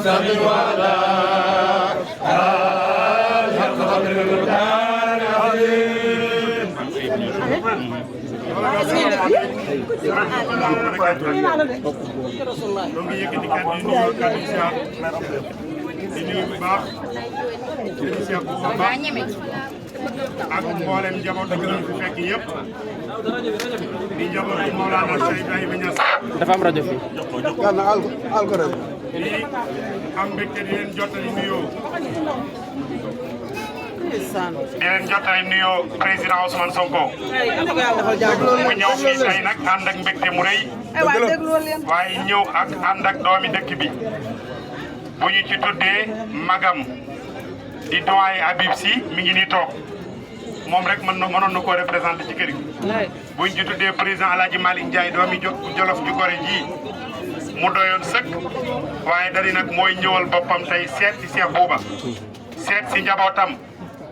وصحبه وعلى حق قدر المختار العظيم. ak mboolem njabootu gi fi fekk yëpp di njabootu Mawlana Cheikh Ibrahima Niass. dafa am rajo fii. kan al ko rek. di am mbégte di leen jottali nuyoo. di leen jottali nuyoo président Ousmane Sonko. mu ñëw fii tey nag ànd ak mbégte mu rëy. waaye ñëw ak ànd ak doomi dëkk bi. bu ñu ci tuddee magam di doyen Habib Sy mi ngi nii toog. moom rek mënoon na koo représenté ci kër gi. buñ ci tuddee président El Hadj Malick Ndiaye doomi Jolof ju gore ji mu doyoon sëkk waaye dali nag mooy ñëwal boppam tey seet si Cheikh Bouba seet si njabootam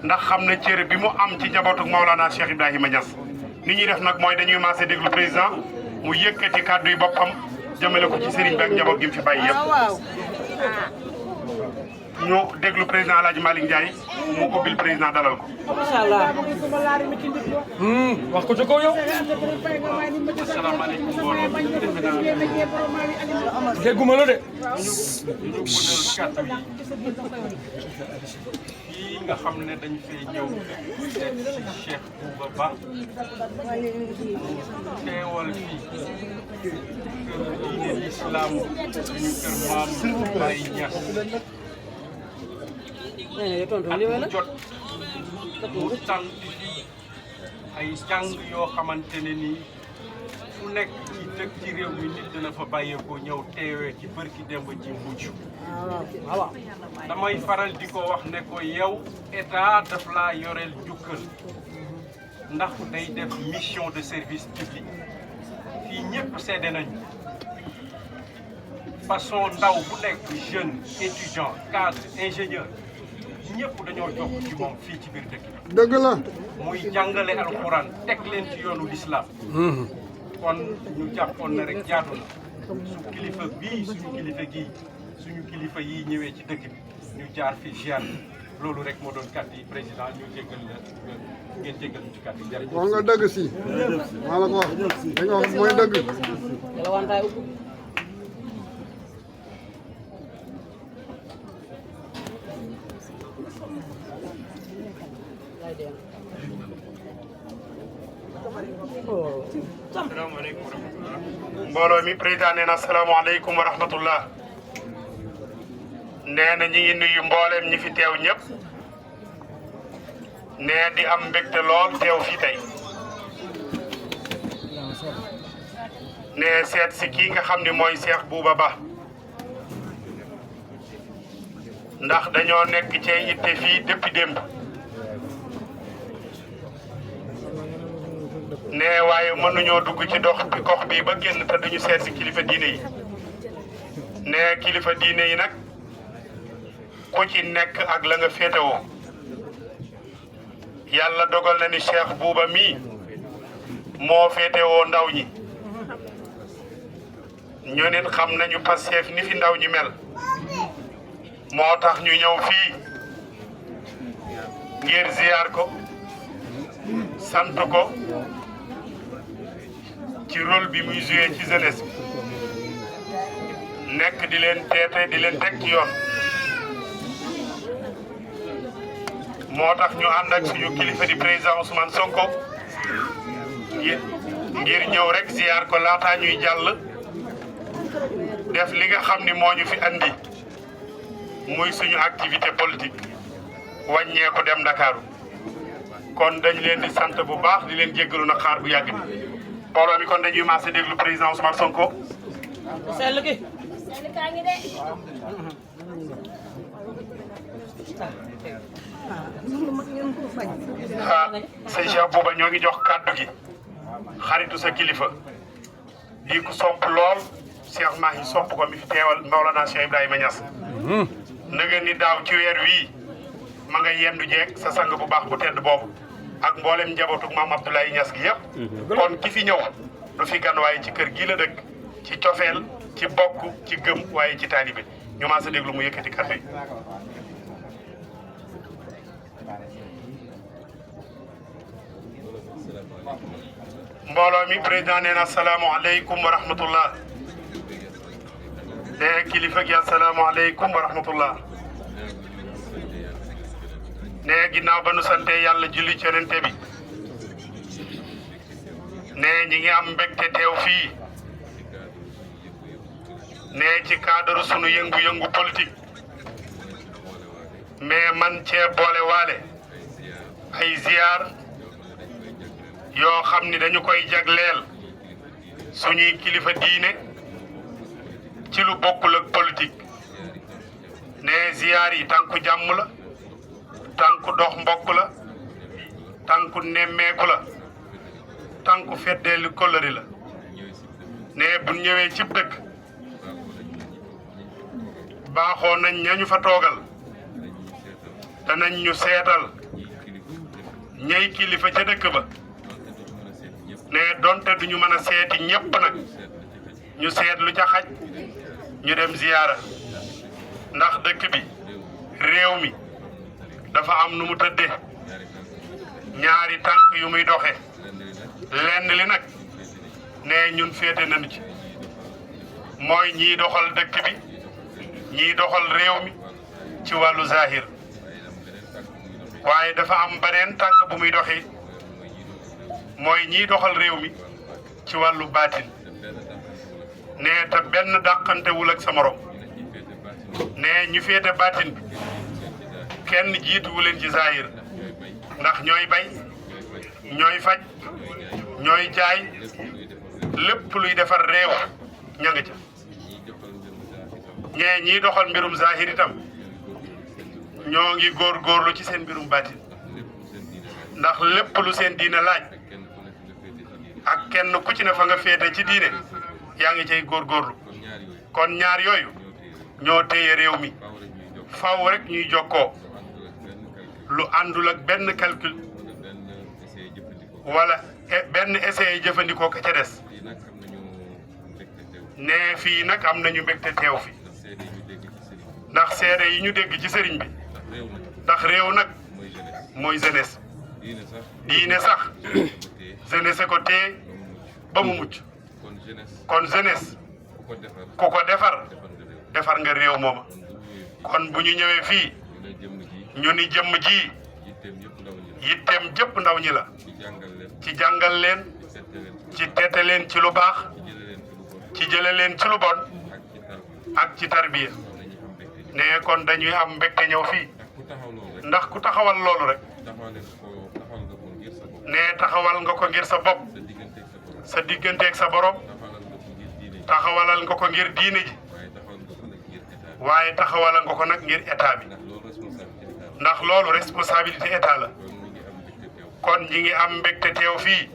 ndax xam na cër bi mu am ci njabootu Maolana Cheikh Ibrahima Niass. ni ñuy def nag mooy dañuy maase déglu président mu yëkkati kàddu yi boppam jëmale ko ci sëriñ bi ak njaboot gi mu fi bàyyi yëpp. ñu déglu président El Hadj Malick Ndiaye mu ubbil président dalal ko. Inshallah. wax ko ci kaw yow. asalaamaaleykum mbooloo mi dégguma la de. ñu guddal kàddu yi fii nga xam ne dañ fee ñëw seet si Cheikh Bouba Ba teewal fii kër diine l'islam suñu kër maam Baye Niass ak jot mu tànn ay jàng yoo xamante ne nii fu nekk ci dëkk ci réew mi nit dina fa bàyyeekoo ñëw teewee ci bërki démb ci mujj damay faral di ko wax ne ko yow état daf laa yoreel jukkal ndax day def mission de service public fii ñëpp seede nañu façon ndaw bu nekk jeune étudiant cadre ingénieur ñëpp dañoo jokk ci moom fii ci biir dëkk bi. dëgg la. muy jàngale alxuraan teg leen ci yoonu lislaam kon ñu jàppoon na rek jaadu na su kilifa bii suñu kilifa gii suñu kilifa yii ñëwee ci dëkk bi ñu jaar fi ziar loolu rek moo doon kàddu yi président ñu jéggal la ngeen jéggal ñu ci kàddu yi jërëjëf. wax nga dëgg si. maa la ko wax li nga wax mooy dëgg. asalaamaaleykum wa rahmatullah. mbooloo mi président nee na asalaamaaleykum wa rahmatullah. nee na ñi ngi nuyu mbooleem ñi fi teew ñëpp. nee di am mbégte lool teew fii tey. nee seet si kii nga xam ni mooy Cheikh Bouba Ba. ndax dañoo nekk ci itte fii depuis démb. nee waaye mënuñoo dugg ci dox bi gox bi ba génn te duñu seet si kilifa diine yi. nee kilifa diine yi nag ku ci nekk ak la nga féetewoo. yàlla dogal na ni Cheikh Bouba mii moo féetewoo ndaw ñi. ñu nit xam nañu Pastef ni fi ndaw ñi mel. moo tax ñu ñëw fii ngir ziyaar ko sant ko ci rôle bi muy joué ci jeunesse bi nekk di leen teete di leen teg ci yoon moo tax ñu ànd ak suñu kilifa di président Ousmane Sonko ngir ñëw rek ziyaar ko laataa ñuy jàll def li nga xam ni moo ñu fi andi muy suñu activité politique wàññeeku dem Ndakaaru kon dañ leen di sant bu baax di leen jéggalu na xaar bu yàgg bi mbooloo mi kon dañuy maase déglu président Ousmane Sonko. sëñ Cheikh Bouba ñoo ngi jox kàddu gi xaritu sa kilifa di ko sopp lool Cheikh Mahi sopp ko mi fi teewal Maolana Cheikh Ibrahima Niass. na ngeen ni daaw ci weer wii ma nga yendu jeeg sa sang bu baax bu tedd boobu ak mboolem njabootu maam Abdoulaye Niass gi yëpp. kon ki fi ñëw du fi gan waaye ci kër gii la dëkk ci cofeel ci bokk ci gëm waaye ci taalibe ñu maa sa déglu mu yëkkati kàddu yi. mbooloo mi président nee na asalaamaaleykum wa rahmatullah. te kilifa gi asalaamaaleykum wa rahmatullah. ne ginnaaw ba nu sante yàlla julli ci yonente bi. ne ñi ngi am mbégte teew fii. ne ci cadre sunu yëngu-yëngu politique. mais man cee boole waale ay ziar yoo xam ni dañu koy jagleel suñuy kilifa diine ci lu bokkul ak politique. ne ziar yi tànku jàmm la, tànku dox mbokk la, tànku nemmeeku la, tànku feddeelu kóllëre la. ne bu ñëwee cib dëkk baaxoo nañ ñañu fa toogal danañ ñu seetal ñay kilifa ca dëkk ba. ne donte duñu mën a seeti ñépp nag ñu seet lu ca xaj ñu dem ziyaara ndax dëkk bi réew mi dafa am nu mu tëdde ñaari tànk yu muy doxe lenn li nag ne ñun féete nañu ci mooy ñiy doxal dëkk bi ñiy doxal réew mi ci wàllu zahir waaye dafa am beneen tànk bu muy doxi mooy ñiy doxal réew mi ci wàllu baatin. ne te benn dàqantewul ak sa morom. ne ñu féete baatin bi kenn jiituwu leen ci zahir ndax ñooy bay ñooy faj ñooy jaay lépp luy defar réew ña nga ca. ñee ñiy doxal mbirum zahir itam ñoo ngi góorgóorlu ci seen mbirum baatin ndax lépp lu seen diine laaj ak kenn ku ci ne fa nga féete ci diine yaa ngi cay góorgóorlu. kon ñaar yooyu ñoo téye réew mi faw rek ñuy jokkoo lu àndul ak benn calcul wala benn essai jëfandikoo ka ca des. ne fii nag am nañu mbégte teew fi ndax seede yi ñu dégg ci sëriñ bi ndax réew nag mooy jeunesse. diine sax jeunesse ko téye ba mu mucc. kon jeunesse ku ko defar nga réew mooma. kon bu ñu ñëwee fii ñu ni jëmm ji yitteem jëpp ndaw ñi la ci jàngal leen ci tete leen ci lu baax ci jële leen ci lu bon ak ci tarbiya. ne kon dañuy am mbégte ñëw fii ndax ku taxawal loolu rek ne taxawal nga ko ngir sa bopp sa digganteeg sa borom taxawalal nga ko ngir diine ji waaye taxawalal nga ko nag ngir état bi ndax loolu responsabilité état la. kon ñi ngi am mbégte teew fii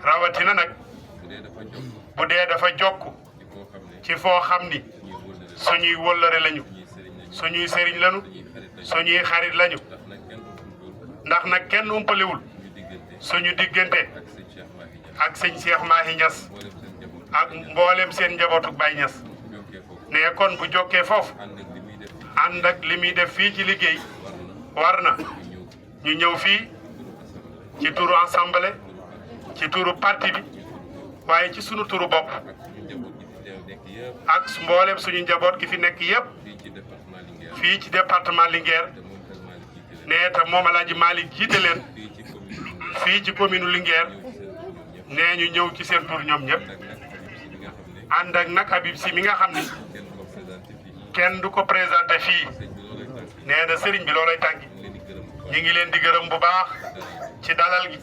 rawatina nag bu dee dafa jokk ci foo xam ni suñuy wëllëre lañu suñuy sëriñ lañu suñuy xarit lañu ndax nag kenn umpalewul suñu diggante ak sëñ Cheikh Mahi Niass ak mboolem seen njabootu Baye Niass. ne kon bu jokkee foofu ànd ak li muy def fii ci liggéey war na ñu ñëw fii ci turu assemblée ci turu parti bi waaye ci sunu turu bopp ak mboolem suñu njaboot gi fi nekk yépp fii ci département Linguère. ne te moom Alaaji Malick jiite leen fii ci commune Linguère. ne ñu ñëw ci seen tur ñoom ñëpp ànd ak nag Habib Sy mi nga xam ni kenn du ko présenté fii. nee na sëriñ bi loolay tànki ñi ngi leen di gërëm bu baax ci dalal gi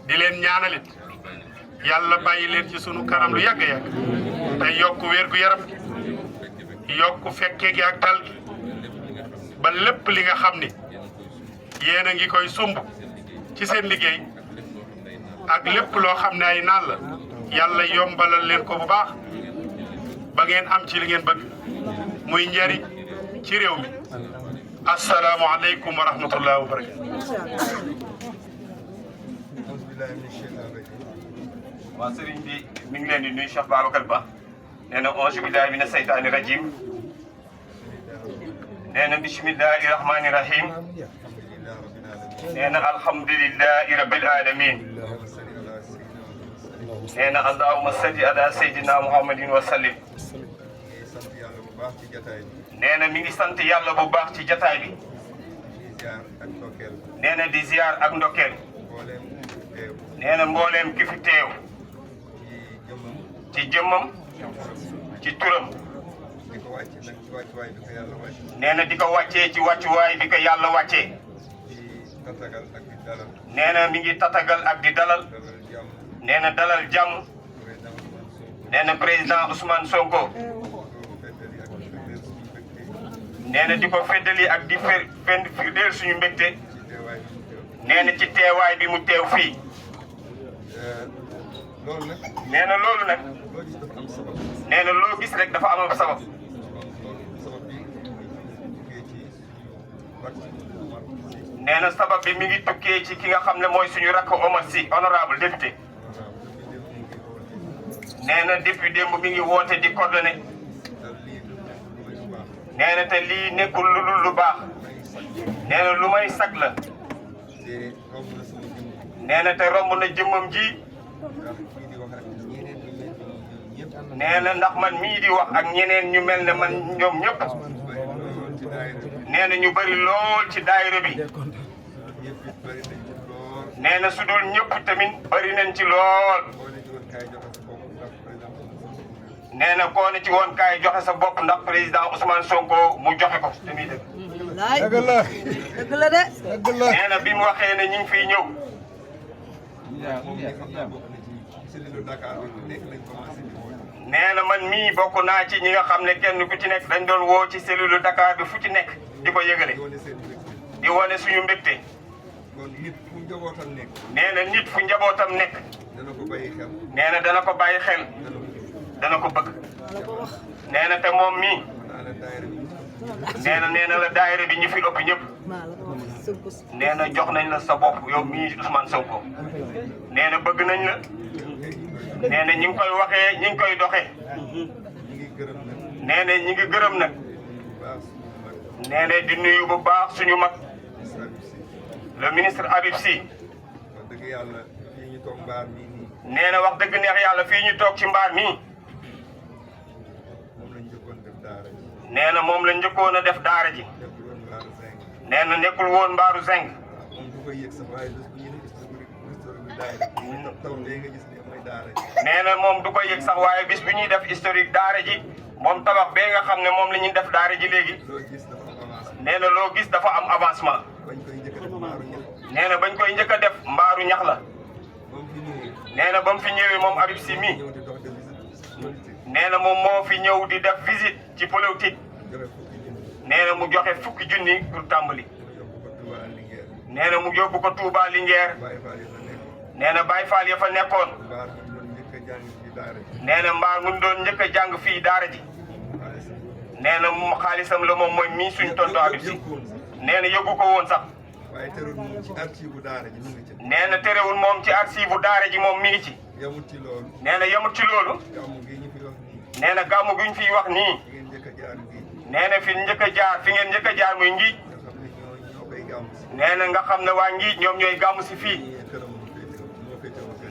di leen ñaanalit yàlla bàyyi leen ci sunu kanam lu yàgg-yàgg te yokku wér gu yaram gi yokku fekke gi ak tal gi ba lépp li nga xam ni yéen a ngi koy sumb ci seen liggéey ak lépp loo xam ne ay naan la yàlla yombalal leen ko bu baax ba ngeen am ci li ngeen bëgg muy njariñ ci réew mi. asalaamaaleykum wa rahmatulah wa barakatu. waa sëriñ bi mi ngi leen di nuyu Cheikh Babacar Ba nee na auzu billahi mina seytaani rajim nee na bismillahi rahmani rahim. nee na alhamdulillahi rabbil alamin. nee na allahumma salli ala sayyidina muhammadin wa sallim. nee na mi ngi sant yàlla bu baax ci jataay bi. nee na di ziar ak ndokkeel. nee na mbooleem ki fi teew. ci jëmmam. ci turam. nee na di ko wàccee ci wàccuwaay bi ko yàlla wàccee. nee na mi ngi tatagal ak di dalal. nee na dalal jàmm. nee na président Ousmane Sonko. nee na di ko feddali ak di firndeel suñu mbégte. nee na ci teewaay bi mu teew fii. nee na loolu nag. nee na loo gis rek dafa am sabab. nee na sabab bi mi ngi tukkee ci ki nga xam ne mooy suñu rakk Omar Sy honorable député. nee na depuis démb mi ngi woote di coordonné. nee na te lii nekkul lu dul lu baax. nee na lu may sag la. nee na te romb na jëmmam ji. nee na ndax man mii di wax ak ñeneen ñu mel ne man ñoom ñëpp. nee na ñu bari lool ci daayira bi. nee na su dul ñëpp tamit bari nañ ci lool. nee na koo ne ci woon kaay joxe sa bopp ndax président Ousmane Sonko mu joxe ko tamit dëgg. dëgg la dëgg la de. nee na bi mu waxee ne ñu ngi fiy ñëw. nee na man mii bokk naa ci ñi nga xam ne kenn ku ci nekk dañ doon woo ci cellule Dakar bi fu ci nekk di ko yëgale. di wane suñu mbégte. nee na nit fu njabootam nekk. nee na dana ko bàyyi xel. dana ko bëgg. nee na te moom mii. nee na la daayira bi ñu fi ëpp ñëpp. nee na jox nañ la sa bopp yow mii Ousmane Sonko. nee na bëgg nañ la. nee na ñi ngi koy waxee ñi ngi koy doxee. nee na ñi ngi gërëm nag. nee na di nuyu bu baax suñu mag. le ministre Habib Sy. nee na wax dëgg neex yàlla fii ñu toog ci mbaar mii. nee na moom la njëkkoon a def daara ji. nee na nekkul woon mbaaru zeng. nee na moom du ko yëg sax waaye bis bi ñuy def historique daara ji moom tabax bee nga xam ne moom la ñuy def daara ji léegi. nee na loo gis dafa am avancement. nee na bañ koy njëkk a def mbaaru ñax la. nee na ba mu fi ñëwee moom Habib Sy mi. nee na moom moo fi ñëw di def visite ci politique. nee na mu joxe fukki junni pour tàmbali. nee na mu yóbbu ko Touba Linguère. nee na Baye Fall ya fa nekkoon. nee na mbaar mu doon njëkk a jàng fii daara ji. nee na mu xaalisam la moom mooy mii suñu tonton Habib Sy. nee na yóbbu ko woon sax. nee na terewul moom ci archive daara ji moom mi ngi ci. nee na yemut ci loolu. nee na gàmmu gi ñu fiy wax nii. nee na fi njëkk a jaar fi ngeen njëkk a jaar muy ngiij. nee na nga xam ne waa ngiij ñoom ñooy gàmmu si fii.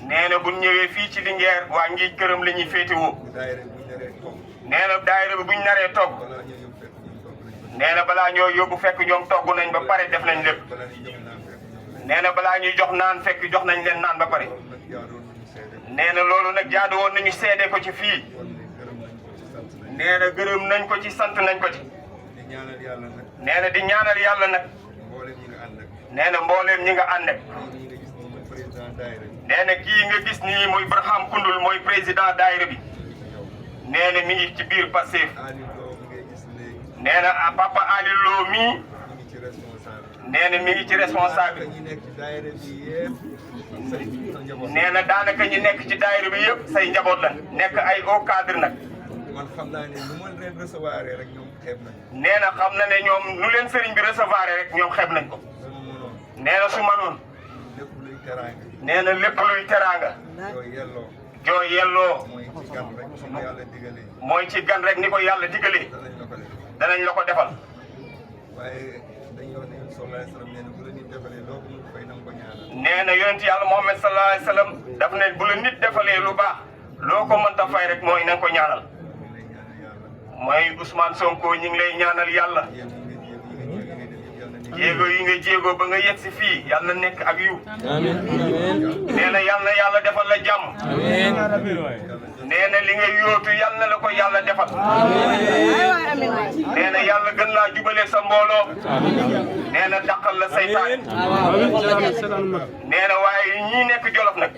nee na bu ñëwee fii ci Linguère waa ngiij këram la ñuy féetewoo. nee na daayira bi bu ñu naree togg. nee na balaa ñoo yóbbu fekk ñoom togg nañ ba pare def nañ lépp. nee na balaa ñuy jox naan fekk jox nañ leen naan ba pare. nee na loolu nag jaadu woon nañu seede ko ci fii. nee na gërëm nañ ko ci sant nañ ko ci. nee na di ñaanal yàlla nag. nee na mbooleem ñi nga ànd ak. nee na kii nga gis nii muy Barham Koundoul mooy président daayira bi. nee na mi ngi ci biir Pastef. nee na papa Ali Lo mii. nee na mi ngi ci responsable. nee na daanaka ñi nekk ci daayira bi yëpp say njaboot la nekk ay haut cadre nag. man xam naa ne nu ma leen recevoir rek ñoom xeeb nañ. nee na xam na ne ñoom nu leen sëriñ bi recevoir rek ñoom xeeb nañ ko. nee na su manoon. lépp luy teraanga. nee na lépp luy teraanga. joo yelloo. joo yelloo. mooy ci gan rek ni ko yàlla digalee. mooy ci gan rek ni ko yàlla digalee. danañ la ko def. danañ la ko defal. waaye dañuy wax ne yonent sallallahu alayhi wa sallam nee na bu la nit defalee loo ko mun fay na nga ko ñaanal. nee na yonent yàlla Muhammad sallallahu alayhi wa sallam daf ne bu la nit defalee lu baax loo ko mënta fay rek mooy na nga ko ñaanal. mooy Ousmane Sonko ñu ngi lay ñaanal yàlla. jéego yi nga jéego ba nga yegg si fii yàlla nekk ak yu. amiin nee na yàlla defal la jàmm. amiin nee na li nga yóotu yàlla la ko yàlla defal. nee na yàlla gën laa jubale sa mbooloo. nee na dàqal la saytaan. nee na waaye ñii nekk Jolof nag.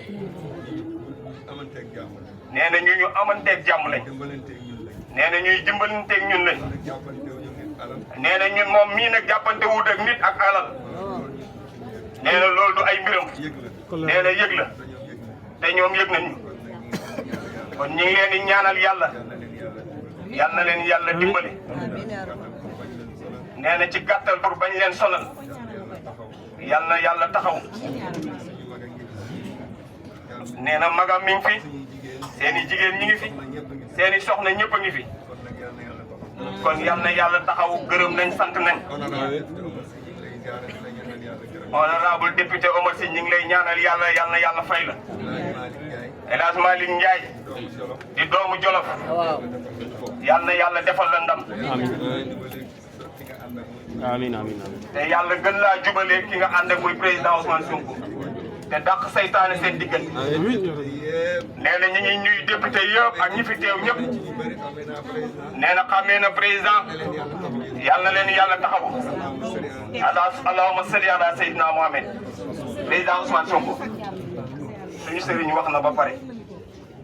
amanteeg jàmm la. nee na ñu amanteeg jàmm lañ. dimbalanteeg ñun lañ. nee na ñuy dimbalanteeg ñun lañ. jàppanteew ñu ngi alal. nee na ñun moom mii nag jàppante wut ak nit ak alal. nee na loolu du ay mbiram. yëg la. nee na yëg la. te ñoom yëg nañu. kon ñu ngi leen di ñaanal yàlla. yal na leen yàlla dimbali. nee na ci gàttal pour bañ leen sonal. yal na yàlla taxaw. nee na magam mi ngi fi. seen i jigéen ñi ngi fi. seen i soxna ñëpp a ngi fi. kon yal na yàlla taxaw gërëm nañ sant nañ. honorable député Omar Sy ñu ngi lay ñaanal yàlla yal na yàlla fay la. El Hadj Malick Ndiaye di doomu Jolof yal na yàlla defal la ndam. amiin amiin te yàlla gën laa jubalee ki nga ànd ak muy président Ousmane Sonko te dàq saytaane seen diggante. nee na ñu ngi ñuy député yëpp ak ñi fi teew ñëpp. nee na xamee na président yal na leen yàlla taxawu. allahumma salli ala Seydina Mohamed. président Ousmane Sonko suñu sëriñ wax na ba pare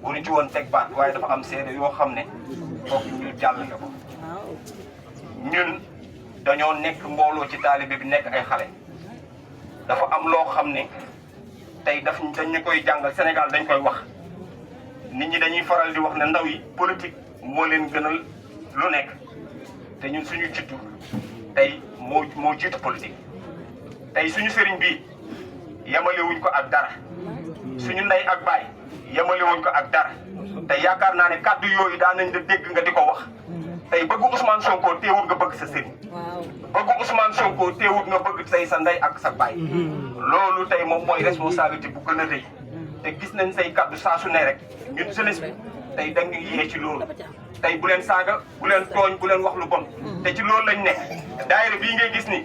bu ñu ci woon teg baat waaye dafa am seede yoo xam ne foog ñu jàllale ko. ñun dañoo nekk mbooloo ci taalibe bi nekk ay xale. dafa am loo xam ne tey dañ ñu koy jàngal Sénégal dañ koy wax nit ñi dañuy faral di wax ne ndaw yi politique moo leen gënal lu nekk te ñun suñu juddu tey moo jiitu politique. tey suñu sëriñ bi yemale wuñ ko ak dara suñu ndey ak baay yemale wuñ ko ak dara te yaakaar naa ne kàddu yooyu daan nañ la dégg nga di ko wax. tey bëggu Ousmane Sonko teewut nga bëgg sa sëriñ. bëggu Ousmane Sonko teewut nga bëgg tey sa ndey ak sa baay. loolu tey moom mooy responsabilité bu gën a rëy te gis nañ say kaddu saa su ne rek ñun jeunesse bi tey da nga yee ci loolu. tey bu leen saaga bu leen tooñ bu leen wax lu bon te ci loolu lañ nekk. daayira bii ngay gis ni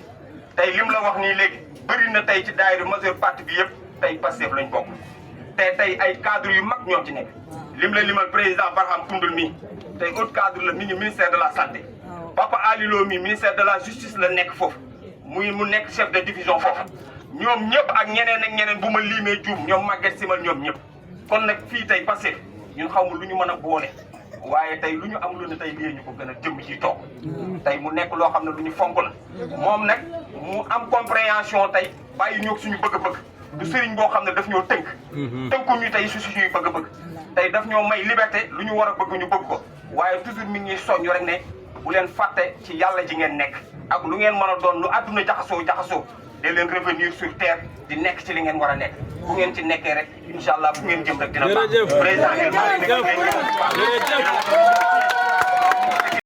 tey lim la wax nii léegi bëri na tey ci daayira majeure partie bi yëpp tey Pastef lañ bokk. te tey ay cadre yu mag ñoo ci nekk lim la limal président Barham Koundoul mi tey autre cadre la mi ngi ministère de la santé. Papa Alilo mi ministère de la justice la nekk foofu mu nekk chef de division foofu ñoom ñëpp ak ñeneen bu ma liimee juum ñoom Maguette Simal ñoom ñëpp. kon nag fii tey Pastef ñun xamul lu ñu mën a boole waaye tey lu ñu am lu ne tey lii ñu ko gën a jëm ci toog tey mu nekk loo xam ne lu ñu fonk la moom nag mu am compréhension tey bàyyi ñoo suñu bëgg-bëgg du sëriñ boo xam ne daf ñoo tënk. tënkuñu tey su suñuy bëgg-bëgg tey daf ñoo may liberté lu ñu war a bëgg ñu bëgg ko waaye toujours mi ngi soññ rek ne bu leen fàtte ci yàlla ji ngeen nekk ak lu ngeen mën a doon lu àdduna jaxasoo de leen revenir sur terre di nekk ci li ngeen war a nekk bu ngeen ci nekkee rek incha allah fu ngeen jëm rek dina baax. président